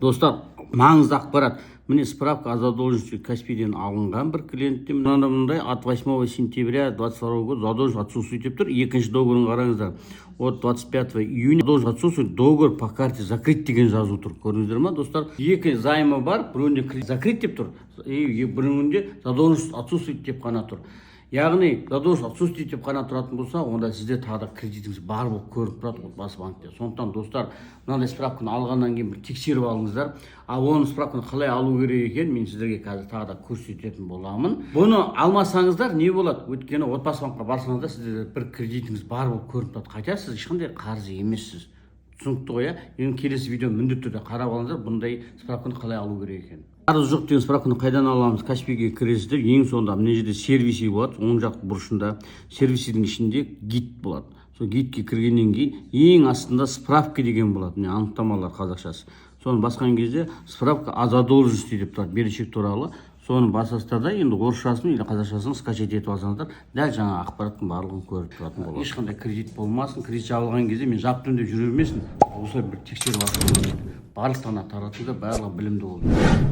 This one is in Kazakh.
Достар, маңызды ақпарат. Міне, справка о задолженности Каспийден алынған бір клиенттен. Мынандай, мындай, от 8 сентября 22 года задолженность отсутствует деп тұр. Екінші договорын қараңыздар: от 25 июня задолженность отсутствует, договор по карте закрыт деген жазу тұр. Көрдіңіздер ма, достар? Екі займы бар: біреуінде кредит закрыт деп тұр и біреуінде задолженность отсутствует деп қана тұр. Яғни задолженность отсутствует деп қана тұратын болса, онда сізде тағы да кредитіңіз бар болып көрініп тұрады Отбасы банкте. Сондықтан, достар, мынандай справканы алғаннан кейін бір тексеріп алыңыздар. Ал оның справканы қалай алу керек екенін мен сіздерге қазір тағы да көрсететін боламын. Бұны алмасаңыздар, не болады? Өйткені Отбасы банкқа барсаңыздар, сізде бір кредитіңіз бар болып көрініп тұрады, хотя сіз ешқандай қарыз емессіз. Түсінікті ғой, иә? Енді келесі видеоны міндетті түрде қарап алыңыздар, бұндай справканы қалай алу керек екенін. Қарыз жоқ деген справканы қайдан аламыз? Каспийге кіресіздер. Ең соңында мына жерде «Сервисы» болады, оң жақ бұрышында. «Сервисінің» ішінде «Гид» болады. Сол «Гидке» кіргеннен кейін ең астында «Справка» деген болады, міне, «Анықтамалар» қазақшасы. Соны басқан кезде «Справка о задолженности» деп тұрады, берешек туралы. Соны басасыздар да, енді орысшасын или қазақшасын скачать етіп алсаңыздар, дәл жаңа ақпараттың барлығын көріп тұратын болады. Ешқандай кредит болмасын, кредит жабылған кезде мен жаптым деп жүре бермесін. Осылай бір тексеріп алсаңыз, барлықтарына таратыңыздар, барлығы білімді болсын.